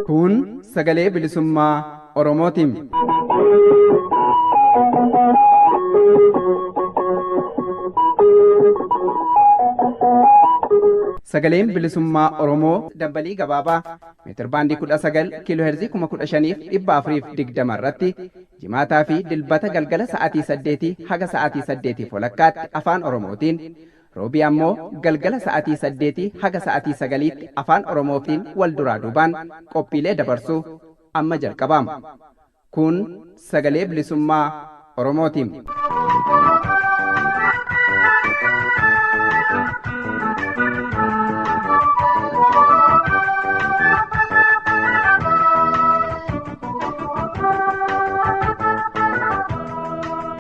Kun sagalee bilisummaa Oromootiin. Sagaleen bilisummaa Oromoo dambalii gabaabaa meetirbaandii 19 kiiloo heerzii 15,420 irratti jimaataa fi dilbata galgala sa'aatii 8 haga sa'aatii 8 walakkaatti afaan Oromootiin roobii ammoo galgala sa'aatii 8 haga sa'aatii 9tti afaan Oromootiin wal duraa duubaan qophiilee dabarsuu amma jalqabama. Kun sagalee bilisummaa Oromootiin.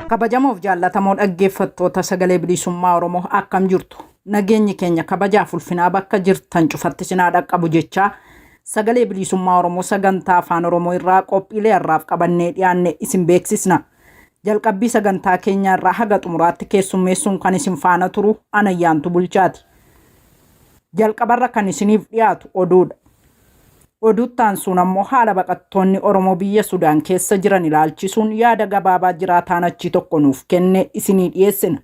Kabajamoof jaallatamoo dhaggeeffattoota sagalee bilisummaa Oromoo akkam jirtu? Nageenyi keenya kabajaaf ulfinaa bakka jirtan cufatti sinaa dhaqqabu jechaa sagalee bilisummaa Oromoo sagantaa afaan Oromoo irraa qophiilee har'aaf qabannee dhiyaanne isin beeksisna. Jalqabbii sagantaa keenyaa irraa haga xumuraatti keessummeessuun kan isin faana turu Anayyaantu Bulchaati. Jalqabarra kan isiniif dhiyaatu oduudha. Oduutti aansuun ammoo haala baqattoonni Oromoo biyya Sudaan keessa jiran ilaalchisuun yaada gabaabaa jiraataan achii tokko nuuf kenne isinii dhiyeessina.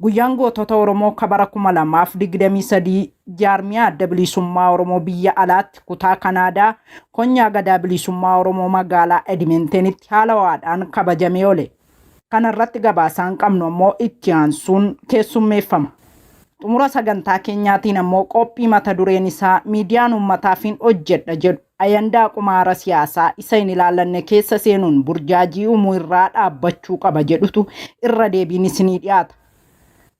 Guyyaan gootota Oromoo ka bara 2023 jaarmiyaa Adda Bilisummaa Oromoo biyya alaatti kutaa Kanaadaa konyaa Gadaa Bilisummaa Oromoo magaalaa Edimentenitti haala ho'aadhaan kabajamee oole. Kana irratti gabaasaan qabnu ammoo itti aansuun keessummeeffama. Xumura sagantaa keenyaatiin ammoo qophii mata dureen isaa miidiyaan uummataafin hojjedha jedhu ayandaa qumaara siyaasaa isa hin ilaallanne keessa seenuun burjaajii uumuu irraa dhaabbachuu qaba jedhutu irra deebiin isinii dhiyaata.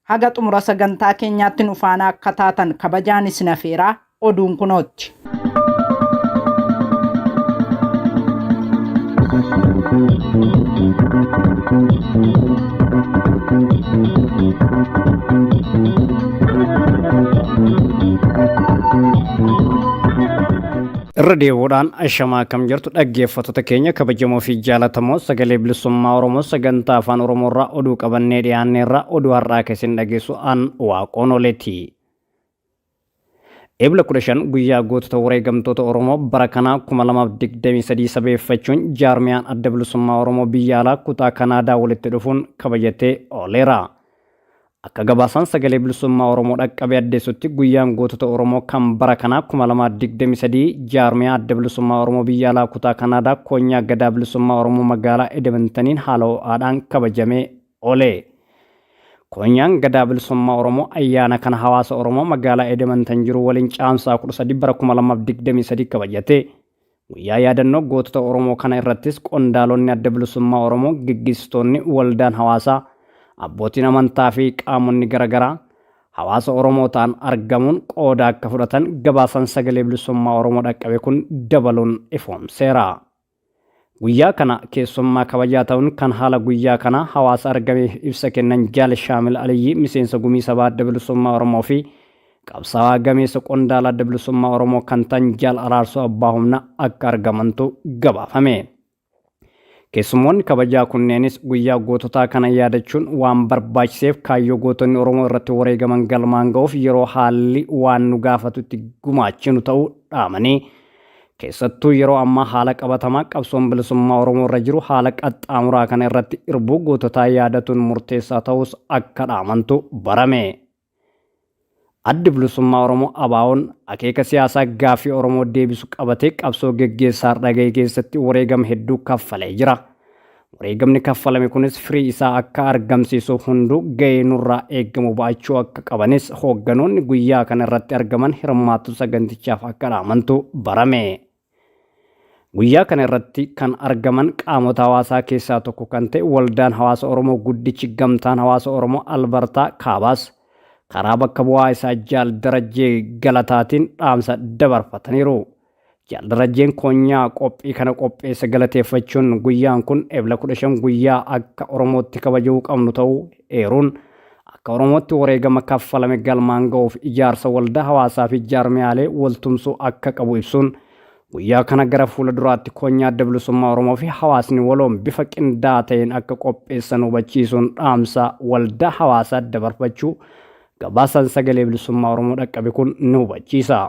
Haga xumura sagantaa keenyaatti nu faana akka taatan kabajaan isin afeeraa oduun kunootti. Irra deebi'uudhaan ashamaa akkam jirtu dhaggeeffattoota keenya kabajamoo fi jaalatamoo sagalee bilisummaa Oromoo sagantaa afaan Oromoo irraa oduu qabannee dhiyaanne irraa oduu har'aa keessan dhageessu an waaqoon oleeti. Ebla 15 guyyaa gootota wareegamtoota Oromoo bara kanaa 2023 sabeeffachuun jaarmiyaan adda bilisummaa Oromoo biyya alaa kutaa Kanaadaa walitti dhufuun kabajatee ooleera. Akka gabaasaan sagalee bilisummaa Oromoo dhaqqabe addeessutti guyyaan gootota Oromoo kan bara kanaa 2023 jaarmiyaa adda bilisummaa Oromoo biyya alaa kutaa Kanaadaa koonyaa gadaa bilisummaa Oromoo magaalaa Edmontoniin haala ho'aadhaan kabajamee oole. Koonyaan Gadaa Bilisummaa Oromoo ayyaana kana hawaasa Oromoo magaalaa Edemantan jiru waliin Caamsaa 13 bara 2023 kabajate. Guyyaa yaadannoo gootota Oromoo kana irrattis qondaalonni Adda Bilisummaa Oromoo, geggeessitoonni waldaan hawaasaa, abbootiin amantaa fi qaamonni garagaraa hawaasa Oromoo ta'an argamuun qooda akka fudhatan gabaasaan Sagalee Bilisummaa Oromoo dhaqqabe kun dabaluun ifoomseera. Guyyaa kana keessummaa kabajaa ta'uun kan haala guyyaa kanaa hawaasa argameef ibsa kennan Jaal Shaamil Aliyyii miseensa Gumii Sabaa Adda Bilisummaa Oromoo fi qabsaa'aa gameessa qondaala Adda Bilisummaa Oromoo kan ta'an Jaal Araarsoo Abbaa Humnaa akka argamantu gabaafame. Keessummoonni kabajaa kunneenis guyyaa goototaa kana yaadachuun waan barbaachiseef kaayyoo gootonni Oromoo irratti wareegaman galmaan ga'uuf yeroo haalli waan nu gaafatutti gumaachinu ta'uu dhaamanii Keessattuu yeroo ammaa haala qabatamaa qabsoon bilisummaa Oromoo irra jiru haala qaxxaamuraa kana irratti irbuu goototaa yaadatuun murteessaa ta'uus akka dhaamantu barame. Addi Bilisummaa Oromoo ABOn akeeka siyaasaa gaaffii Oromoo deebisu qabatee qabsoo geggeessaa har'a gahe keessatti wareegama hedduu kaffalee jira. Wareegamni kaffalame kunis firii isaa akka argamsiisuuf hunduu gahee nurraa eegamu ba'achuu akka qabanis hoogganoonni guyyaa kana irratti argaman hirmaattuu sagantichaaf akka dhaamantu barame. Guyyaa kana irratti kan argaman qaamota hawaasaa keessaa tokko kan ta'e Waldaan Hawaasa Oromoo Guddichi Gamtaan Hawaasa Oromoo Albartaa Kaabaas karaa bakka bu'aa isaa Jaal Darajjee Galataatiin dhaamsa dabarfataniiru. Jaal Darajjeen koonyaa qophii kana qopheesse galateeffachuun guyyaan kun Ebla 15 guyyaa akka Oromootti kabajuu qabnu ta'uu eeruun akka Oromootti wareegama kaffalame galmaan ga'uuf ijaarsa waldaa hawaasaa fi jaarmiyaalee waltumsuu akka qabu ibsuun Guyyaa kana gara fuula duraatti Konyaa Adda Bilisummaa Oromoo fi hawaasni waloon bifa qindaa'aa ta'een akka qopheessan hubachiisuun dhaamsa waldaa hawaasaa dabarfachuu gabaasaan Sagalee Bilisummaa Oromoo dhaqqabe kun ni hubachiisa.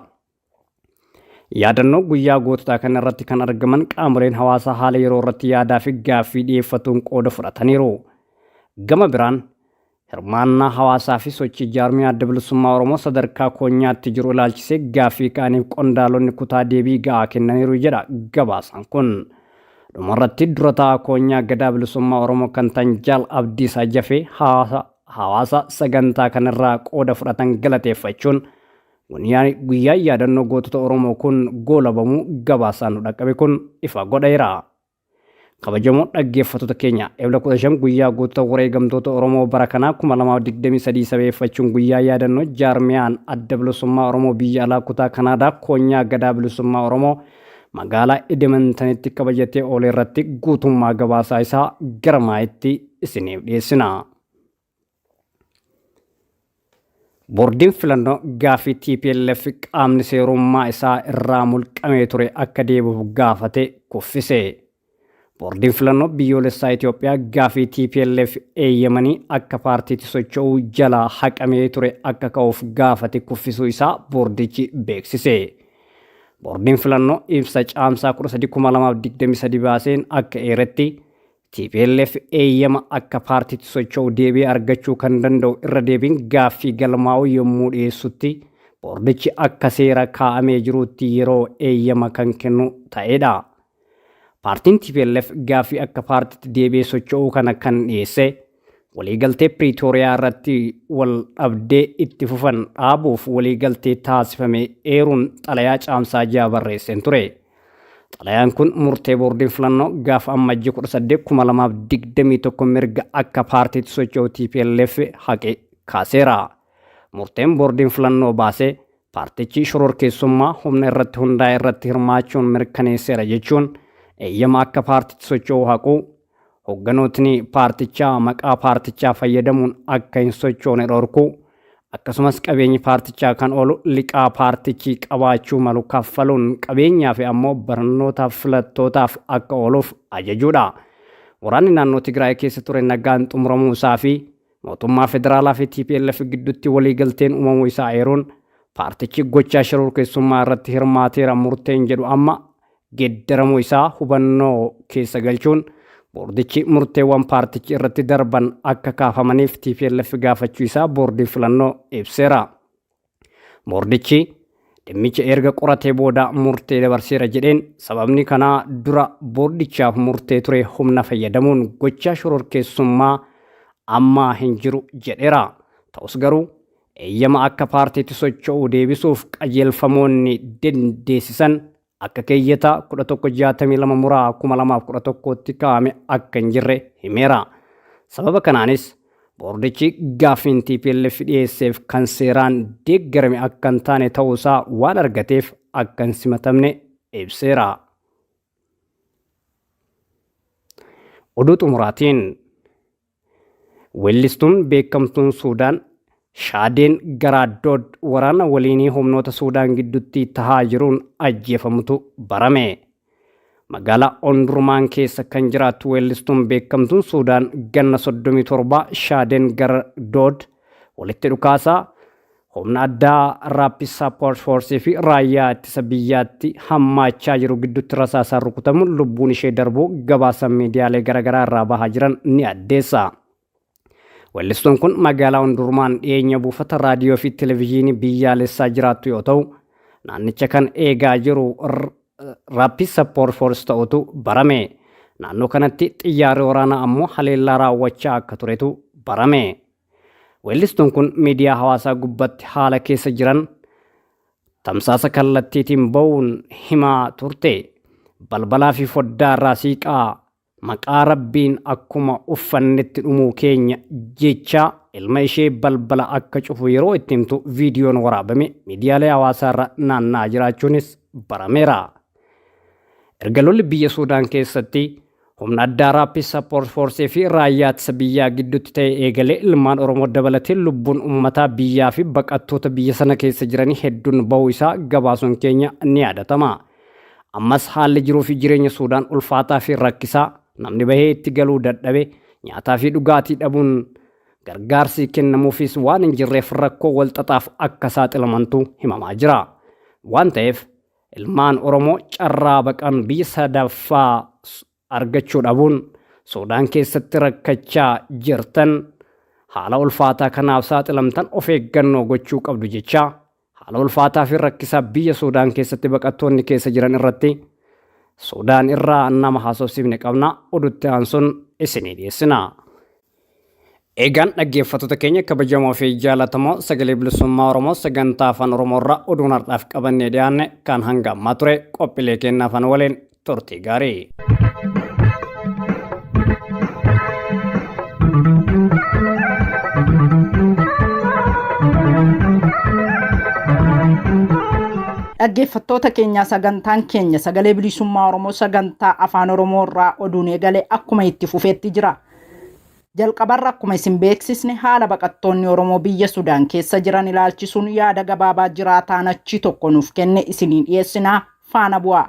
Yaadannoo guyyaa goototaa kana irratti kan argaman qaamoleen hawaasaa haala yeroo irratti yaadaa fi gaaffii dhiyeeffatuun qooda fudhataniiru. Gama biraan Hirmaannaa hawaasaa fi sochii jaarmiyaa Adda Bilisummaa Oromoo sadarkaa koonyaatti jiru ilaalchisee gaaffii ka'aniif qondaalonni kutaa deebii ga'aa kennaniiru jedha gabaasaan kun. Dhumarratti dura taa'aa koonyaa Gadaa Bilisummaa Oromoo kan ta'an Jaal Abdiisaa Jafee hawaasa sagantaa kanarraa qooda fudhatan galateeffachuun guyyaan yaadannoo gootota Oromoo kun goolabamuu gabaasaan nu dhaqqabe kun ifa godheera. Kabajamoo dhaggeeffattoota keenya, Ebla 15 guyyaa gootota wareegamtoota Oromoo bara kanaa 2023 sabeeffachuun guyyaa yaadannoo jaarmiyaan Adda Bilisummaa Oromoo biyya alaa kutaa Kanaadaa koonyaa Gadaa Bilisummaa Oromoo magaalaa Edimontanitti kabajatee oole irratti guutummaa gabaasaa isaa gara maayitti isiniif dhiyeessina. Boordiin filannoo gaaffii tplf qaamni seerummaa isaa irraa mulqamee ture akka deebi'uuf gaafate kuffise. Boordiin filannoo biyyoolessaa Itoophiyaa gaaffii tplf eeyyamanii akka paartiitti socho'uu jalaa haqamee ture akka ka'uuf gaafate kuffisuu isaa boordichi beeksise. Boordiin filannoo ibsa Caamsaa 13, 2023 baaseen akka eeretti, Tplf eeyyama akka paartiitti socho'u deebi'ee argachuu kan danda'u irra deebiin gaaffii galmaa'uu yommuu dhiyeessutti boordichi akka seera kaa'amee jiruutti yeroo eeyyama kan kennu ta'eedha. Paartiin tplf gaaffii akka paartiitti deebi'ee socho'uu kana kan dhiyeesse waliigaltee Piriitooriyaa irratti wal dhabdee itti fufan dhaabuuf waliigaltee taasifame eeruun xalayaa Caamsaa 6 barreesseen ture. Xalayaan kun murtee boordiin filannoo gaafa Ammajjii 18, 2021 mirga akka paartiitti socho'u tplf haqe kaaseera. Murteen boordiin filannoo baase paartichi shororkeessummaa humna irratti hundaa'e irratti hirmaachuun mirkaneesseera jechuun eeyyama akka paartiitti socho'u haquu, hogganootni paartichaa maqaa paartichaa fayyadamuun akka hin sochoone dhorkuu, akkasumas qabeenyi paartichaa kan oolu liqaa paartichi qabaachuu malu kaffaluun qabeenyaa fi ammoo barnootaaf filattootaaf akka ooluuf ajajuudha. Waraanni naannoo Tigraay keessa ture nagaan xumuramuu isaa fi Mootummaa federaalaa fi tplf gidduutti waliigalteen uumamuu isaa eeruun, paartichi gochaa shororkeessummaa irratti hirmaateera murteen jedhu amma geeddaramuu isaa hubannoo keessa galchuun boordichi murteewwan paartichi irratti darban akka kaafamaniif tplf gaafachuu isaa boordiin filannoo ibseera. Boordichi dhimmicha erga qoratee booda murtee dabarseera jedheen sababni kanaa dura boordichaaf murtee ture humna fayyadamuun gochaa shororkeessummaa ammaa hin jiru jedheera. Ta'us garuu eeyyama akka paartiitti socho'uu deebisuuf qajeelfamoonni dandeessisan akka keeyyata 1162 muraa 2011tti kaa'ame akka hin jirre himeera. Sababa kanaanis boordichi gaaffiin tplf dhiyeesseef kan seeraan deeggarame akka hin taane ta'uusaa waan argateef akka hin simatamne ibseera. Oduu xumuraatiin Weellistuun beekamtuun Suudaan Shaadeen Garaaddood waraana waliinii humnoota Suudaan gidduutti tahaa jiruun ajjeefamutu barame. Magaalaa Ondurmaan keessa kan jiraattu weellistuun beekamtuun Suudaan ganna 37 Shaadeen Garaaddood walitti dhukaasaa Humna addaa Rapid Support Force fi raayyaa ittisa biyyaatti hammaachaa jiru gidduutti rasaasaan rukutamuun lubbuun ishee darbuu gabaasa miidiyaalee garaagaraa irraa bahaa jiran ni addeessa. Weellistuun kun magaalaa Ondurmaan dhiyeenya buufata raadiyoo fi televezyiinii biyyaalessaa jiraattu yoo ta'u, naannicha kan eegaa jiru Rapid Support Force ta'utu barame. Naannoo kanatti xiyyaarri waraanaa ammoo haleellaa raawwachaa akka turetu barame. Weellistuun kun miidiyaa hawaasaa gubbatti haala keessa jiran tamsaasa kallattiitiin ba'uun himaa turte. Balbalaa fi foddaa irraa siiqaa maqaa Rabbiin akkuma uffannetti dhumuu keenya jechaa ilma ishee balbala akka cufu yeroo itti himtu viidiyoon waraabame miidiyaalee hawaasaa irra naanna'aa jiraachuunis barameera. Erga lolli biyya Suudaan keessatti Humna addaa Rapid Support Force fi Raayyaa Ittisa Biyyaa gidduutti ta'e eegalee ilmaan Oromoo dabalatee lubbuun uummataa biyyaa fi baqattoota biyya sana keessa jiranii hedduun bahuu isaa gabaasuun keenya ni yaadatama. Ammas haalli jiruu fi jireenya Suudaan ulfaataa fi rakkisaa namni bahee itti galuu dadhabe nyaataa fi dhugaatii dhabuun gargaarsi kennamuufis waan hin jirreef rakkoo walxaxaaf akka saaxilamantu himamaa jira. Waan ta'eef ilmaan Oromoo carraa baqan biyya sadaffaa argachuu dhabuun Suudaan keessatti rakkachaa jirtan haala ulfaataa kanaaf saaxilamtan of eeggannoo gochuu qabdu jechaa haala ulfaataa fi rakkisaa biyya Suudaan keessatti baqattoonni keessa jiran irratti Suudaan irraa nama haasofsiifne qabna odutti aansuun isinii dhiyeessina. Eegaan dhaggeeffattoota keenya kabajamoo fi jaalatamoo sagalee bilisummaa Oromoo sagantaa afaan Oromoo irraa oduun har'aaf qabannee dhiyaanne kan hanga ammaa ture qophiilee keenya afaan waliin turtii gaarii. Dhaggeeffattoota keenyaa sagantaan keenya sagalee bilisummaa Oromoo sagantaa afaan Oromoo irraa oduun eegale akkuma itti fufeetti jira. Jalqabarra akkuma isin beeksisne haala baqattoonni Oromoo biyya Sudaan keessa jiran ilaalchisuun yaada gabaabaa jiraataan achii tokko nuuf kenne isiniin dhiyeessinaa faana bu'aa.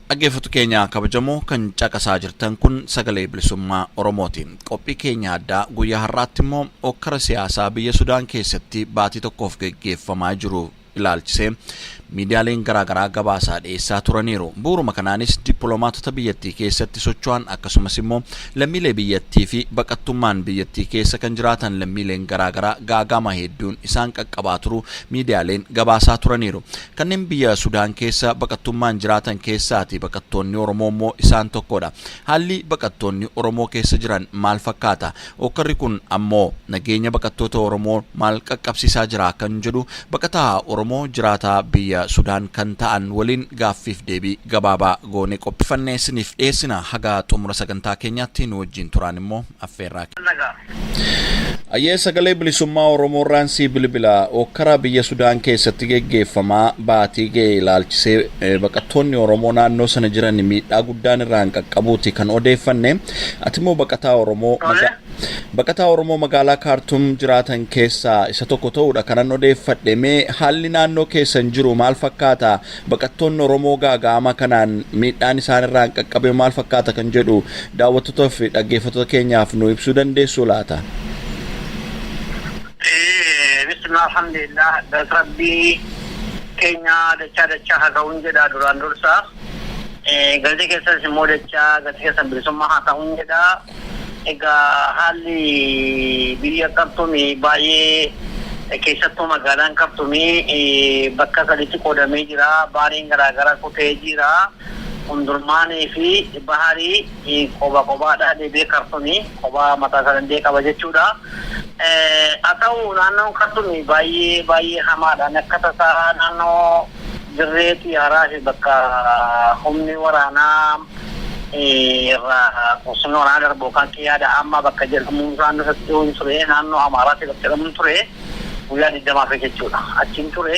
Dhaggeeffattu keenya kabajamoo kan caqasaa jirtan kun sagalee bilisummaa Oromooti. Qophii keenya addaa guyyaa har'aatti immoo okkara siyaasaa biyya Sudaan keessatti baatii tokkoof geggeeffamaa jiru ilaalchisee miidiyaaleen garaagaraa gabaasaa dhiyeessaa turaniiru. Bu'uuruma kanaanis dippiloomaatota biyyattii keessatti socho'an akkasumas immoo lammiilee biyyattii fi baqattummaan biyyattii keessa kan jiraatan lammiileen garaagaraa gaagama hedduun isaan qaqqabaa turu miidiyaaleen gabaasaa turaniiru. Kanneen biyya Sudaan keessa baqattummaan jiraatan keessaati baqattoonni Oromoo immoo isaan tokkodha. Haalli baqattoonni Oromoo keessa jiran maal fakkaata? Okkarri kun ammoo nageenya baqattoota Oromoo maal qaqqabsiisaa jira kan jedhu baqataa Oromoo jiraataa biyya Sudaan kan ta'an waliin gaaffiif deebii gabaabaa goone qophiifannee isiniif dhiyeessina. Haga xumura sagantaa keenyaatti nu wajjin turaan immoo affeerraa. Ayyee sagalee bilisummaa Oromoo irraan sii bilbila okkara biyya Sudaan keessatti geggeeffamaa baatii ga'e ilaalchisee baqattoonni Oromoo naannoo sana jiran miidhaa guddaan irraan qaqqabuuti kan odeeffanne. Ati immoo baqataa Oromoo baqataa Oromoo magaalaa Kaartum jiraatan keessaa isa tokko ta'uudha kanan odeeffadhe. Mee haalli naannoo keessan jiru maal fakkaata? Baqattoonni Oromoo gaaga'ama kanaan miidhaan isaan irraan qaqqabe maal fakkaata kan jedhu daawwattootaa fi dhaggeeffattoota keenyaaf nu ibsuu dandeessu laata? Bismillah, alhamdulillah, galata rabbii keenya dachaa dachaa haa ta'uun jedha duraan dursa. Galti keessanis immoo dachaa galti keessan bilisummaa haa ta'uun jedha. Egaa haalli biyya Kartumii baay'ee keessattuu magaalaan Kartumii bakka sadiitti qoodamee jira. Baariin garaagaraa kutee jira. Hundurmaanii fi baharii qoba qobaadha deebi'ee Kartumii qobaa mataa isaa danda'e qaba jechuudha. Haa ta'u naannoon Kartumii baay'ee baay'ee hamaadha. Akka tasaa naannoo dirree xiyyaaraa fi bakka humni waraanaa irraa qubsumni waraanaa darbu yookaan qiyyaada amma bakka jedhamu naannoo isatti dhiyoon ture naannoo Amaaraatti bakka jedhamuun ture guyyaa 20 jechuudha. Achiin ture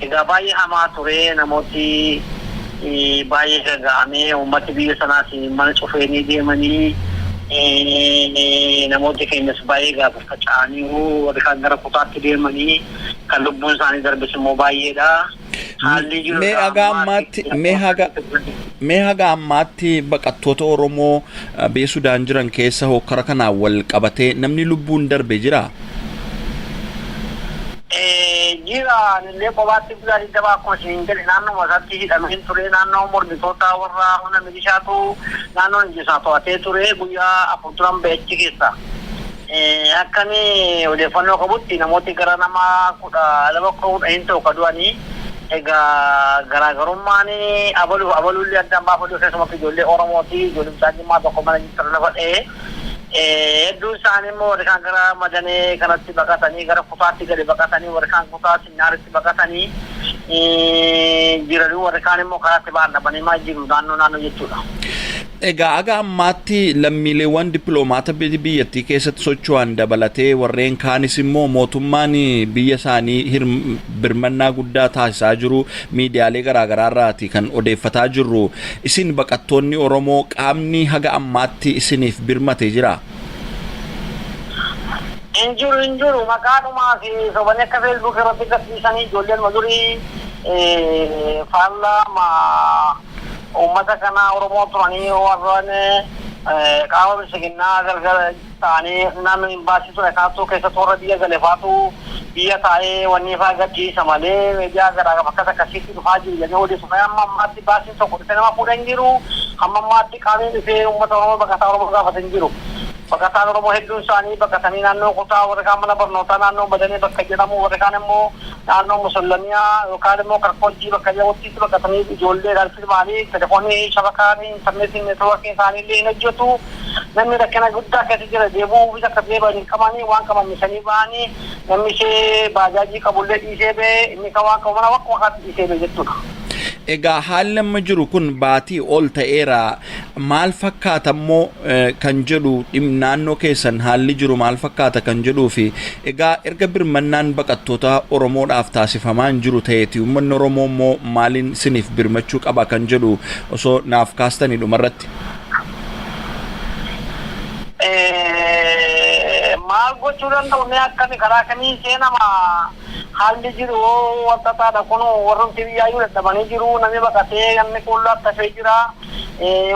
egaa baay'ee hamaa ture namooti baay'ee gaga'amee uummati biyya sanaas mana cufeenii deemanii namooti keenyas baay'ee gaafa faca'aniiru warri kaan gara kutaatti deemanii kan lubbuun isaanii darbes immoo baay'eedha. Haalli jiru Mee haga ammaatti mee haga mee haga ammaatti baqattoota Oromoo biyya Sudaan jiran keessa hokkara kanaan wal qabatee namni lubbuun darbe jira? Jira anillee kophaatti guyyaa 20 akkuma isiniin jedhe naannoo isaatti hidhameen ture naannoo mormitoota warra humna milishaatu naannoo injisaa to'atee ture guyyaa 4 turan ba'e achi keessa. Akkami odeeffannoo qabutti namooti gara nama 12 10 ta'u ka du'anii egaa garaagarummaan abaluuf abaluullee addaan baafadhu keessumatti ijoollee Oromooti ijoollee mucaa Jimmaa tokko mana jirtu lafa dha'ee hedduun isaanii immoo warri kaan gara Madanee kanatti baqatanii gara kutaatti gadi baqatanii warri kaan kutaa Sinnaaritti baqatanii jiranii warri kaan immoo karaatti ba'an dhabanii maa jiru naannoo naannoo jechuudha. Egaa aga ammaatti lammiileewwan dippiloomaata biyyattii keessatti socho'an dabalatee warreen kaanis immoo mootummaan biyya isaanii birmannaa guddaa taasisaa jiru miidiyaalee garaagaraa irraati kan odeeffataa jirru. Isin baqattoonni Oromoo qaamni haga ammaatti isiniif birmate jira? Hin jiru, hin jiru. Maqaadhumaa fi sobanii akka Facebook irratti gadhiisanii ijoolleen durii faallaa uummata kana Oromoo turanii warreen qaama bilisiginnaa galgala ta'anii namni imbaasii ture kaasuu keessatti warra biyya gale faatu biyya taa'ee wanni faa gadhiisa malee miidiyaa garaa bakka akkasiitti dhufaa jiru jedhanii odeessu. Amma ammaatti baasiin tokko dhufee nama fuudhan jiru. Hamma ammaatti qaamni dhufee uummata Oromoo, baqataa Oromoo gaafatan hin jiru. Baqataan Oromoo hedduun isaanii baqatanii naannoo kutaa warri kaan mana barnootaa naannoo Badanii bakka jedhamu, warri kaan immoo naannoo Musallamiyaa yookaan immoo Karkojjii bakka jedhamutti baqatanii ijoollee ilaalchisumaanii telefoonii shabakaan intarneetiin neetwoorkiin isaanii illee hin hojjetu. Namni rakkina guddaa keessa jira. Deebi'uu akka deebi'an hin qabanii, waan qaban ba'anii, namni ishee baajaajii qabullee dhiisee ba'e, inni kan waan qabu mana wakkuma kaatti dhiisee ba'e jechuudha. Egaa haalli amma jiru kun baatii ol ta'eera. Maal fakkaata immoo kan jedhu, naannoo keessan haalli jiru maal fakkaata kan jedhuu fi egaa erga birmannaan baqattoota Oromoodhaaf taasifamaa hin jiru ta'eeti, uummanni Oromoo immoo maaliin isiniif birmachuu qaba kan jedhu osoo naaf kaastanii dhumarratti. Maal gochuu danda'u mee, akkami, karaa kamii seenama? Haalli jiru wanta taadha kun warrumti biyyaayyuu dadhabanii jiru. Namni baqatee, namni qullaatti hafee jira.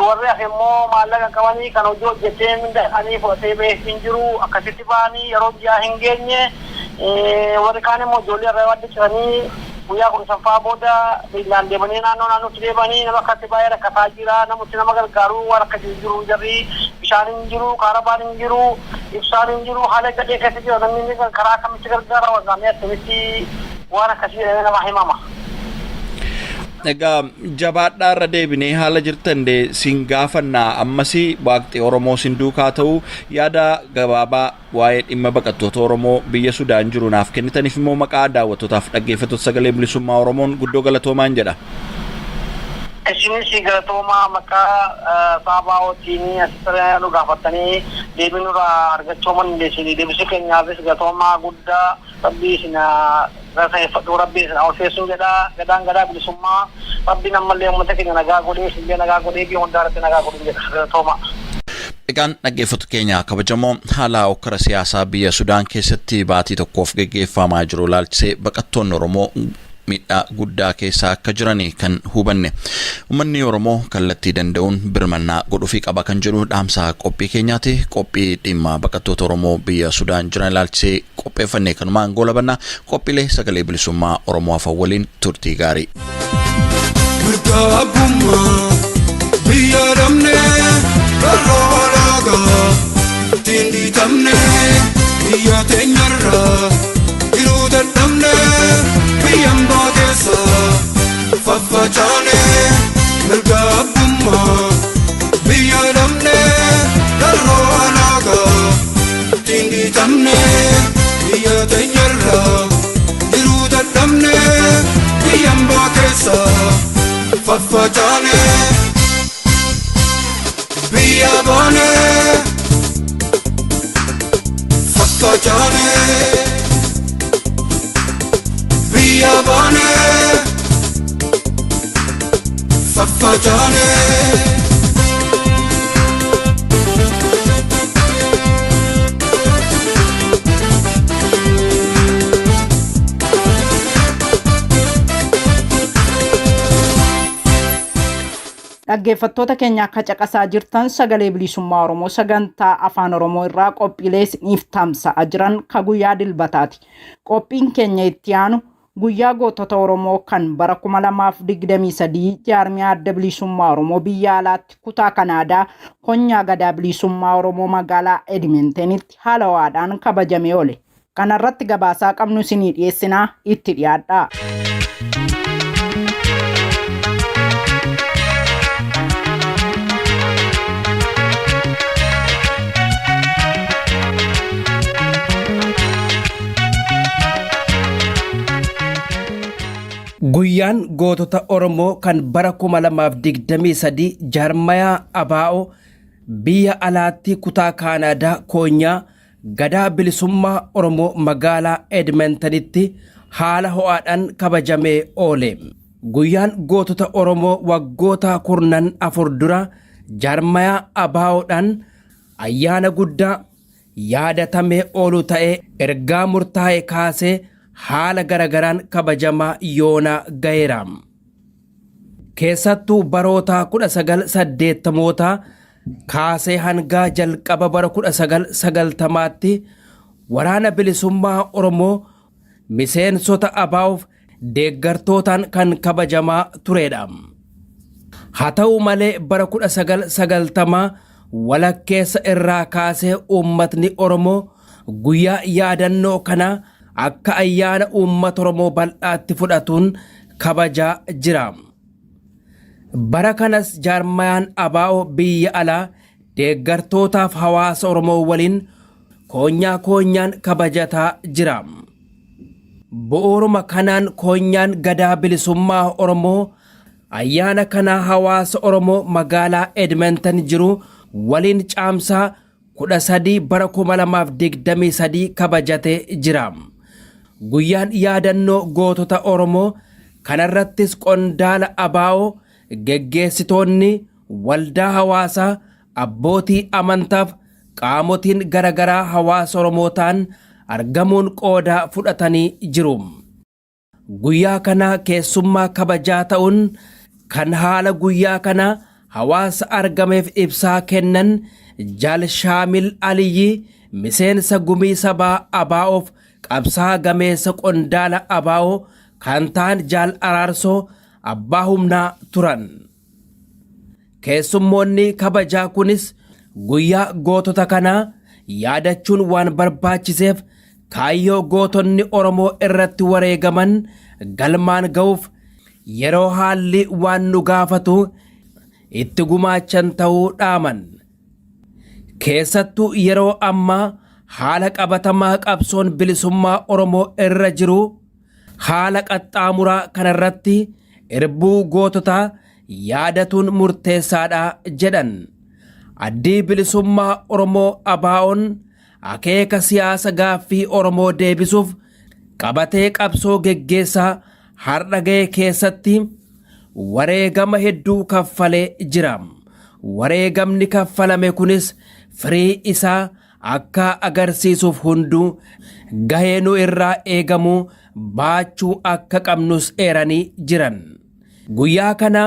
Warri hafe immoo maallaqa qabanii kan hojii hojjetee minda isaanii fudhatee bahee hin jiru. Akkasitti ba'anii yeroo biyyaa hin geenye. Warri kaan immoo ijoollee irraa wadda ciranii guyyaa 15ffaa booda miillaan deemanii naannoo naannootti deemanii nama akkatti baay'ee rakkataa jira. Namooti nama gargaaru waan akkasii jiru. Jarri bishaan hin jiru, kaarabaan hin jiru, ibsaan hin jiru, haala gadhee keessa jira. Namni karaa akkamitti gargaara warraamee akkamitti waan akkasii jedhamee nama himama? Egaa jabaadhaa, irra deebinee haala jirtan de sin gaafannaa. Ammas waaqxi Oromoo sin duukaa ta'u. Yaada gabaabaa waa'ee dhimma baqattoota Oromoo biyya Sudaan jiru naaf kennitaniif immoo maqaa daawwattootaaf dhaggeeffattoota Sagalee Bilisummaa Oromoon guddoo galatoomaan jedha. Isinis galatoomaa. Maqaa saabaa'ootiin asitti nu gaafatanii deebii nurraa argachuu dandeessanii deebisuu keenyaafis galatoomaa guddaa. Rabbii isin galateeffadhu, rabbii isin ulfeessuun jedha. Gadaan gadaa bilisummaa. Rabbiin ammallee uummata keenya nagaa godhee, isinillee nagaa godhee, biyya hundaa irratti nagaa godhuun jedha. Galatooma. Egaan dhaggeeffattoota keenya kabajamoo, haala okkara siyaasaa biyya Sudaan keessatti baatii tokkoof geggeeffamaa jiru ilaalchisee baqattoonni Oromoo miidhaa guddaa keessa akka jiran kan hubanne, uummanni Oromoo kallattii danda'uun birmannaa godhuufii qaba kan jedhu dhaamsa qophii keenyaati. Qophii dhimma baqattoota Oromoo biyya Sudaan jiran ilaalchisee qopheeffanne kanumaan goolabannaa. Qophiilee Sagalee Bilisummaa Oromoo hafan waliin turtii gaarii. Mirga abbummaa biyya dhabnee, barroo alaagaa ittiin dhiitamnee, biyya teenyarraa jiruu dadhabnee, biyya hambaa keessa faffacaanee. Mirga abbummaa biyya dhabnee, barroo alaagaa ittiin dhiitamnee, biyya teenyarraa jiruu dadhabnee, biyya hambaa keessa faffacaanee, biyya baanee faffacaanee, biyya baanee faffacaanee. Dhaggeeffattoota keenya, akka caqasaa jirtan Sagalee Bilisummaa Oromoo sagantaa Afaan Oromoo irraa qophiilee isiniif tamsa'aa jiran ka guyyaa Dilbataati. Qophiin keenya itti aanu guyyaa gootota Oromoo kan bara 2023 jaarmiyaa Adda Bilisummaa Oromoo biyya alaatti kutaa Kanaadaa konyaa Gadaa Bilisummaa Oromoo magaalaa Edmentenitti haala ho'aadhaan kabajamee oole. Kanarratti gabaasaa qabnu isinii dhiyeessinaa, itti dhiyaadhaa. Guyyaan gootota Oromoo kan bara 2023 jaarmayaa ABO biyya alaatti kutaa Kaanaadaa koonyaa Gadaa Bilisummaa Oromoo magaalaa Edmontonitti haala ho'aadhaan kabajamee oole. Guyyaan gootota Oromoo waggoota kurnan afur dura jaarmayaa ABOdhaan ayyaana guddaa yaadatamee oolu ta'ee ergaa murtaa'e kaasee haala garagaraan kabajamaa yoona gaheera. Keessattuu baroota 1980moota kaasee hangaa jalqaba bara 1990tti waraana bilisummaa Oromoo miseensota ABOf deeggartootaan kan kabajamaa turedha. Haa ta'u malee bara 1990 walakkeessa irraa kaasee uummatni Oromoo guyyaa yaadannoo kana akka ayyaana uummata Oromoo bal'aatti fudhatuun kabajaa jira. Bara kanas jaarmayaan ABO biyya alaa deeggartootaaf hawaasa Oromoo waliin koonyaa koonyaan kabajataa jira. Bu'uuruma kanaan koonyaan Gadaa Bilisummaa Oromoo ayyaana kanaa hawaasa Oromoo magaalaa Edmonton jiru waliin Caamsaa 13 bara 2023 kabajatee jira. Guyyaan yaadannoo gootota Oromoo kanarrattis qondaala ABO, geggeessitoonni waldaa hawaasaa, abbootii amantaaf qaamotiin garagaraa hawaasa Oromoo ta'an argamuun qooda fudhatanii jiru. Guyyaa kana keessummaa kabajaa ta'uun kan haala guyyaa kana hawaasa argameef ibsaa kennan Jaal Shaamil Aliyyi miseensa gumii sabaa ABOf qabsaa gameessa qondaala ABO kan ta'an Jaal Araarsoo abbaa humnaa turan. Keessummoonni kabajaa kunis guyyaa gootota kanaa yaadachuun waan barbaachiseef kaayyoo gootonni Oromoo irratti wareegaman galmaan ga'uuf yeroo haalli waan nu gaafatu itti gumaachan ta'uu dhaaman. Keessattuu yeroo ammaa haala qabatamaa qabsoon bilisummaa Oromoo irra jiru haala qaxxaamuraa kanarratti irbuu goototaa yaadatuun murteessaadha jedhan. Addii bilisummaa Oromoo ABO'n akeeka siyaasa gaaffii Oromoo deebisuuf qabatee qabsoo geggeessaa har'a ga'e keessatti wareegama hedduu kaffalee jira. Wareegamni kaffalame kunis firii isaa akka agarsiisuuf hunduu gahee nu irraa eegamu baachuu akka qabnus eeranii jiran. Guyyaa kana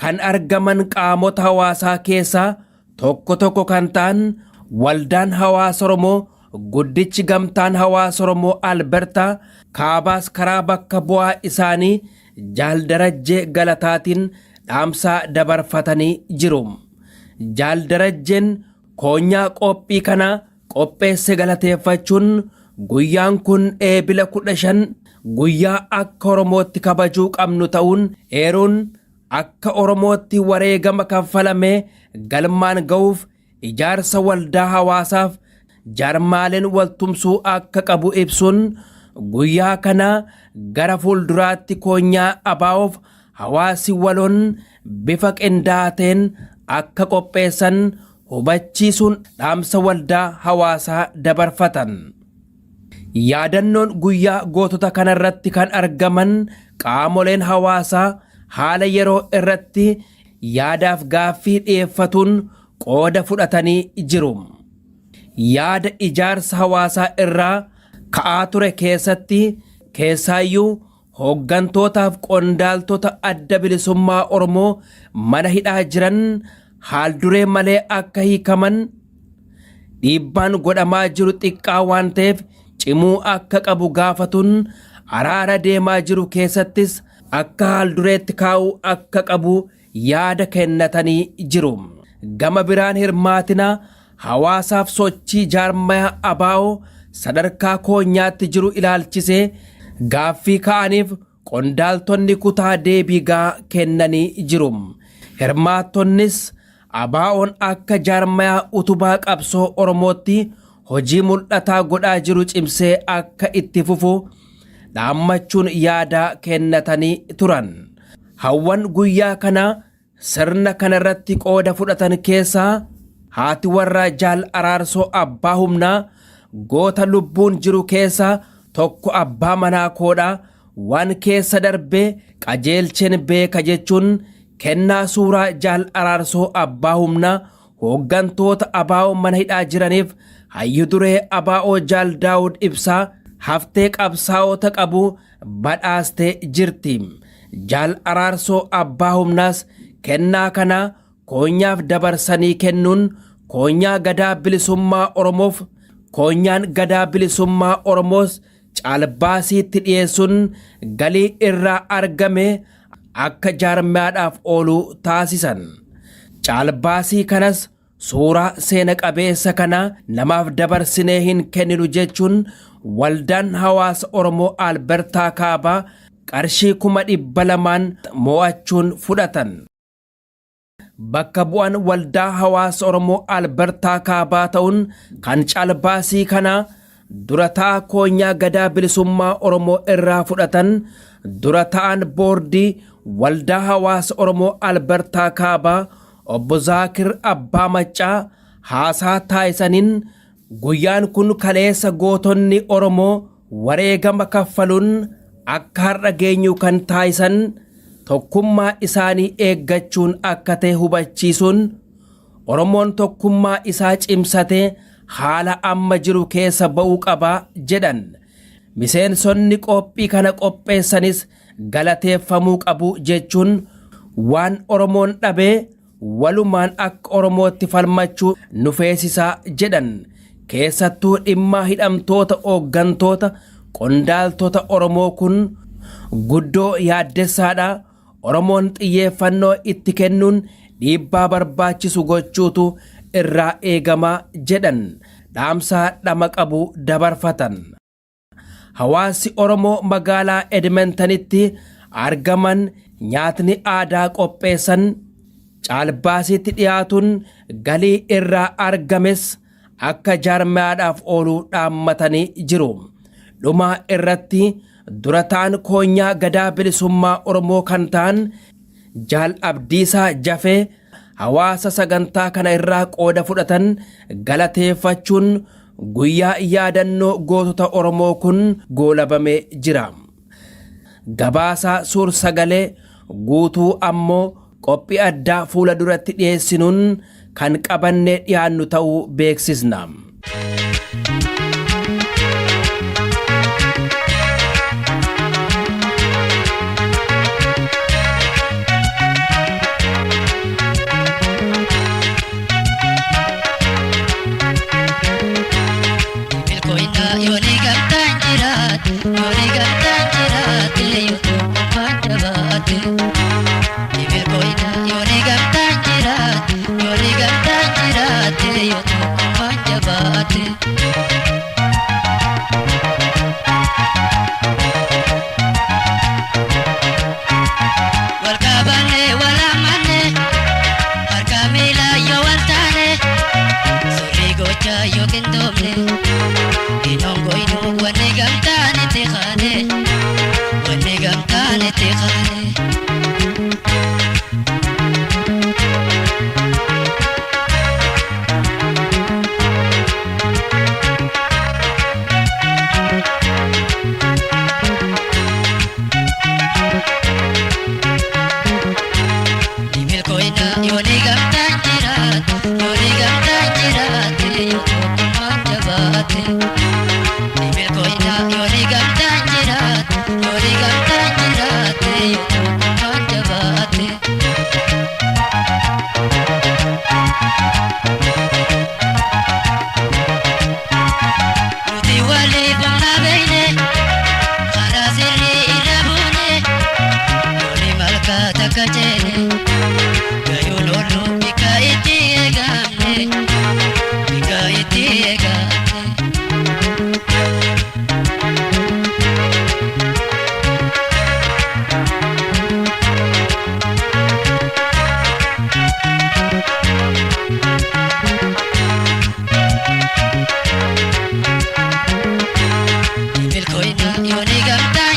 kan argaman qaamota hawaasaa keessaa tokko tokko kan ta'an waldaan hawaasa Oromoo guddichi gamtaan hawaasa Oromoo Albertaa kaabaas karaa bakka bu'aa isaanii Jaal Darajjee Galataatiin dhaamsaa dabarfatanii jiru. Jaal Darajjeen koonyaa qophii kana qopheesse galateeffachuun guyyaan kun Eebila 15 guyyaa akka Oromootti kabajuu qabnu ta'uun eeruun akka Oromootti wareegama kaffalame galmaan ga'uuf ijaarsa waldaa hawaasaaf jaarmaaleen waltumsuu akka qabu ibsuun guyyaa kana gara fuulduraatti koonyaa ABOf hawaasi waloon bifa qindaa'aa ta'een akka qopheessan hubachiisuun dhaamsa waldaa hawaasaa dabarfatan. Yaadannoon guyyaa gootota kanarratti kan argaman qaamoleen hawaasaa haala yeroo irratti yaadaaf gaaffii dhiyeeffatuun qooda fudhatanii jiru. Yaada ijaarsa hawaasaa irraa ka'aa ture keessatti keessaayyuu hooggantootaaf qondaaltota adda bilisummaa Oromoo mana hidhaa jiran haalduree malee akka hiikaman dhiibbaan godhamaa jiru xiqqaa waan ta'eef cimuu akka qabu gaafatuun araara deemaa jiru keessattis akka haaldureetti kaa'uu akka qabu yaada kennatanii jiru. Gama biraan hirmaatina hawaasaaf sochii jaarmaya ABO sadarkaa koonyaatti jiru ilaalchisee gaaffii ka'aniif qondaaltonni kutaa deebii gahaa kennanii jiru. Hirmaattonnis ABO'n akka jaarmaya utubaa qabsoo Oromootti hojii mul'ataa godhaa jiru cimsee akka itti fufu dhaammachuun yaada kennatanii turan. Hawwan guyyaa kana sirna kanarratti qooda fudhatan keessaa haati warraa Jaal Araarsoo Abbaa Humnaa goota lubbuun jiru keessaa tokko abbaa manaa koodha waan keessa darbee qajeelcheen beeka jechuun kennaa suuraa Jaal Araarsoo Abbaa Humnaa hooggantoota ABO mana hidhaa jiraniif hayyu duree ABO Jaal Daawud Ibsaa haftee qabsaa'ota qabu badhaastee jirti. Jaal Araarsoo Abbaa Humnaas kennaa kana koonyaaf dabarsanii kennuun koonyaa gadaa bilisummaa Oromoof koonyaan gadaa bilisummaa Oromoos caalbaasiitti dhiyeessuun galii irraa argame akka jaarmiyaadhaaf oolu taasisan. Caalbaasii kanas suuraa seena qabeessa kana namaaf dabarsinee hin kenninu jechuun waldaan hawaasa Oromoo Albertaa Kaabaa qarshii 200,000 mo'achuun fudhatan. Bakka bu'aan waldaa hawaasa Oromoo Albertaa Kaabaa ta'uun kan caalbaasii kana dura ta'aa koonyaa gadaa bilisummaa Oromoo irraa fudhatan dura ta'an boordii waldaa hawaasa Oromoo Albertaa Kaabaa obbo Zaakir Abbaa Maccaa haasaa taasisaniin guyyaan kun kaleessa gootonni Oromoo wareegama kaffaluun akka har'a geenyu kan taasisan tokkummaa isaanii eeggachuun akka ta'e hubachiisuun Oromoon tokkummaa isaa cimsatee haala amma jiru keessa ba'uu qaba jedhan. Miseensonni qophii kana qopheessanis galateeffamuu qabu jechuun waan Oromoon dhabee walumaan akka Oromootti falmachuu nu feesisaa jedhan. Keessattuu dhimma hidhamtoota hooggantoota qondaaltota Oromoo kun guddoo yaaddessaadha. Oromoon xiyyeeffannoo itti kennuun dhiibbaa barbaachisu gochuutu irraa eegamaa jedhan dhaamsaa dhama qabu dabarfatan. Hawaasi Oromoo magaalaa Edmontonitti argaman nyaatni aadaa qopheessan caalbaasiitti dhiyaatuun galii irraa argames akka jaarmiyaadhaaf oolu dhaammatanii jiru. Dhuma irratti dura ta'an koonyaa gadaa bilisummaa Oromoo kan ta'an Jaal Abdiisaa Jafee hawaasa sagantaa kana irraa qooda fudhatan galateeffachuun guyyaa yaadannoo gootota Oromoo kun goolabamee jira. Gabaasaa suur sagalee guutuu ammoo qophii addaa fuula duratti dhiyeessinuun kan qabannee dhiyaannu ta'uu beeksisna. Yooni gamtaa.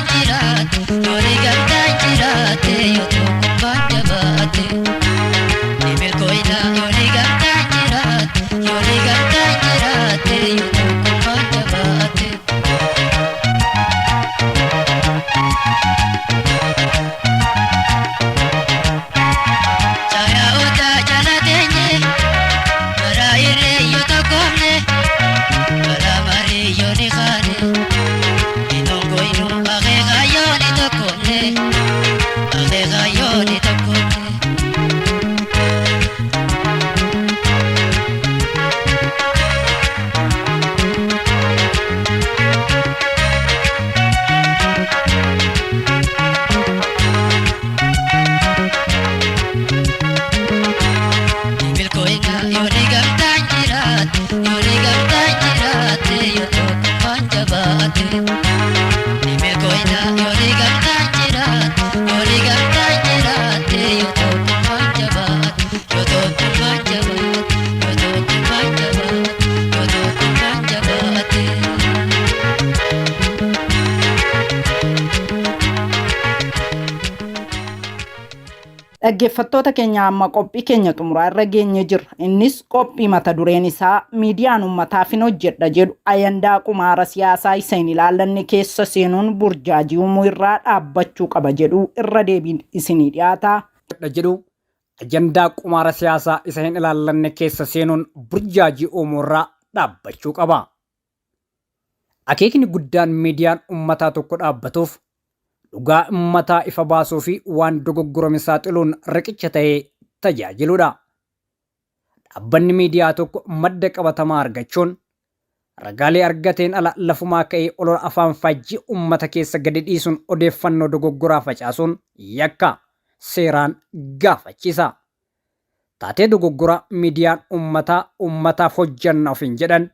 Dhaggeeffattoota keenya amma qophii keenya xumuraa irra geenye jirra. Innis qophii mata dureen isaa miidiyaan uummataaf hin hojjedha jedhu ayandaa qumaara siyaasaa isa hin ilaallanne keessa seenuun burjaajii uumuu irraa dhaabbachuu qaba jedhu irra deebiin isinii dhiyaata. Jedhu ajandaa qumaara siyaasaa isa hin ilaallanne keessa seenuun burjaajii uumuu irraa dhaabbachuu qaba. Akeekni guddaan miidiyaan uummataa tokko dhaabbatuuf dhugaa uummataa ifa baasuu fi waan dogoggorame saaxiluun riqicha ta'ee tajaajiluudha. Dhaabbanni miidiyaa tokko madda qabatamaa argachuun ragaalee argateen ala lafumaa ka'ee olola afaan faajjii uummata keessa gadi dhiisuun odeeffannoo dogoggoraa facaasuun yakka seeraan gaafachiisa. Taatee dogoggoraa miidiyaan uummataa uummataaf hojjanna ofiin jedhan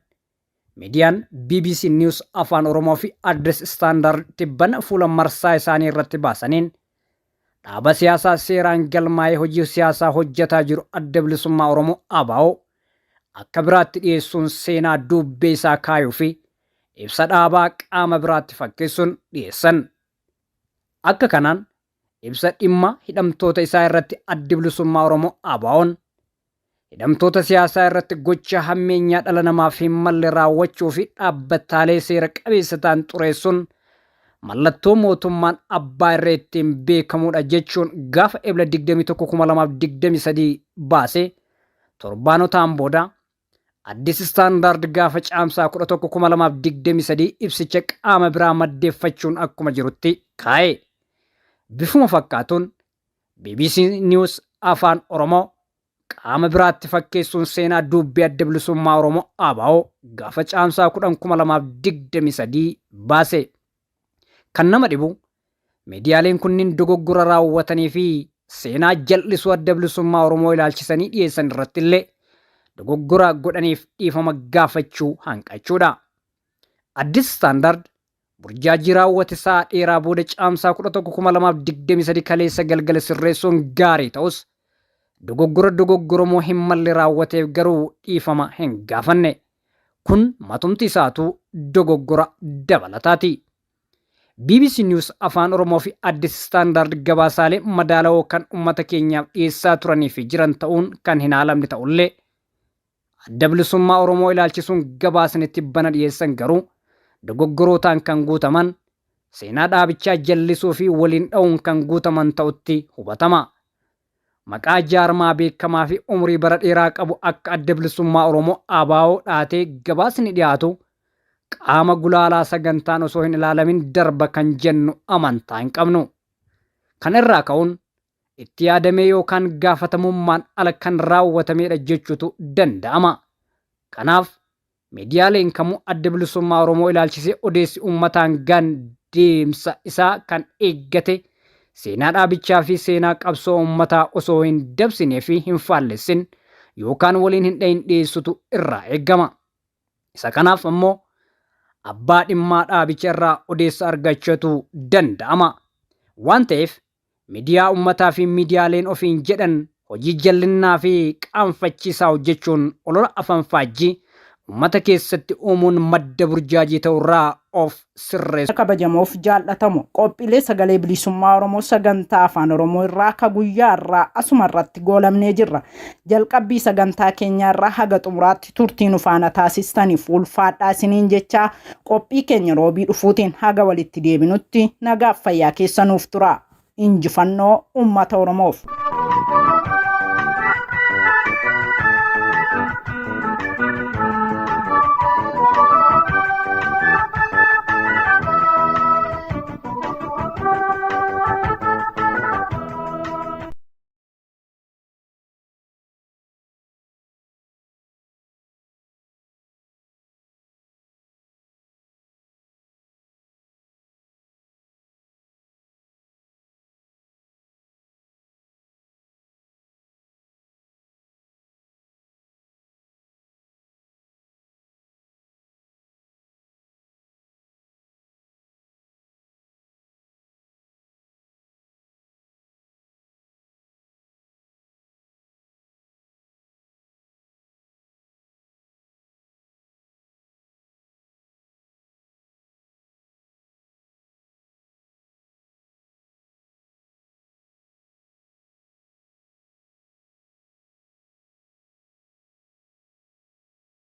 Miidiyaan bbc News Afaan Oromoo fi Addis Standard tibbana fuula marsaa isaanii irratti baasaniin dhaaba siyaasaa seeraan galmaa'ee hojii siyaasaa hojjetaa jiru Adda Bilisummaa Oromoo ABO akka biraatti dhiyeessuun seenaa duubbee isaa kaayuu fi ibsa dhaabaa qaama biraatti fakkeessuun dhiyeessan. Akka kanaan ibsa dhimma hidhamtoota isaa irratti Addi Bilisummaa Oromoo ABOn hidhamtoota siyaasaa irratti gocha hammeenyaa dhala namaaf hin malle raawwachuu fi dhaabbataalee seera qabeessa ta'an xureessuun mallattoo mootummaan abbaa irree ittiin beekamuudha jechuun gaafa Ebla 21,2023 baase torbaanotaan booda Addis Standard gaafa Caamsaa 11,2023 ibsicha qaama biraa maddeeffachuun akkuma jirutti kaa'e. Bifuma fakkaatuun bbc News Afaan Oromoo qaama biraatti fakkeessuun seenaa duubbii Adda Bilisummaa Oromoo ABO gaafa Caamsaa 10,2023 baase. Kan nama dhibu miidiyaaleen kunniin dogoggora raawwatanii fi seenaa jal'isuu Adda Bilisummaa Oromoo ilaalchisanii dhiyeessan irratti illee dogoggora godhaniif dhiifama gaafachuu hanqachuudha. Addis Standard burjaajii raawwate sa'a dheeraa booda Caamsaa 11,2023 kaleessa galgala sirreessuun gaarii ta'us dogoggora dogoggoromuu hin malle raawwateef garuu dhiifama hin gaafanne. Kun matumti isaatu dogoggora dabalataati. Bbc News Afaan Oromoo fi Addis Standard gabaasaalee madaalawoo kan uummata keenyaaf dhiyeessaa turanii fi jiran ta'uun kan hin haalamne ta'ullee Adda Bilisummaa Oromoo ilaalchisuun gabaasni tibbana dhiyeessan garuu dogoggorootaan kan guutaman, seenaa dhaabichaa jallisuu fi waliin dha'uun kan guutaman ta'utti hubatama. Maqaa jaarmaa beekamaa fi umurii bara dheeraa qabu akka Adda Bilisummaa Oromoo ABO dhaatee gabaasni dhiyaatu qaama gulaalaa sagantaan osoo hin ilaalamin darba kan jennu amantaa hin qabnu. Kana irraa ka'uun itti yaadamee yookaan gaafatamummaan ala kan raawwatameedha jechuutu danda'ama. Kanaaf Miidiyaaleen kamuu Adda Bilisummaa Oromoo ilaalchisee odeessi uummataan gaan deemsa isaa kan eeggate seenaa dhaabichaa fi seenaa qabsoo uummataa osoo hin dabsinee fi hin faallessin yookaan waliin hin dhahin dhiyeessutu irraa eeggama. Isa kanaaf ammoo abbaa dhimmaa dhaabicha irraa odeessa argachuutu danda'ama. Waan ta'eef Midiyaa ummataa fi midiyaaleen ofiin jedhan hojii jallinnaa fi qaanfachiisaa hojjechuun olola afanfaajjii ummata keessatti uumuun madda burjaajii ta'urraa of sirreessu. Kabajamoof jaallatamu qophiilee Sagalee Bilisummaa Oromoo sagantaa Afaan Oromoo irraa ka guyyaa irraa asuma irratti goolamnee jirra. Jalqabbii sagantaa keenyaa irraa haga xumuraatti turtii nu faana taasistaniif ulfaadhaa isiniin jechaa qophii keenya roobii dhufuutiin haga walitti deebinutti nagaaf fayyaa keessa nuuf tura. Injifannoo uummata Oromoof.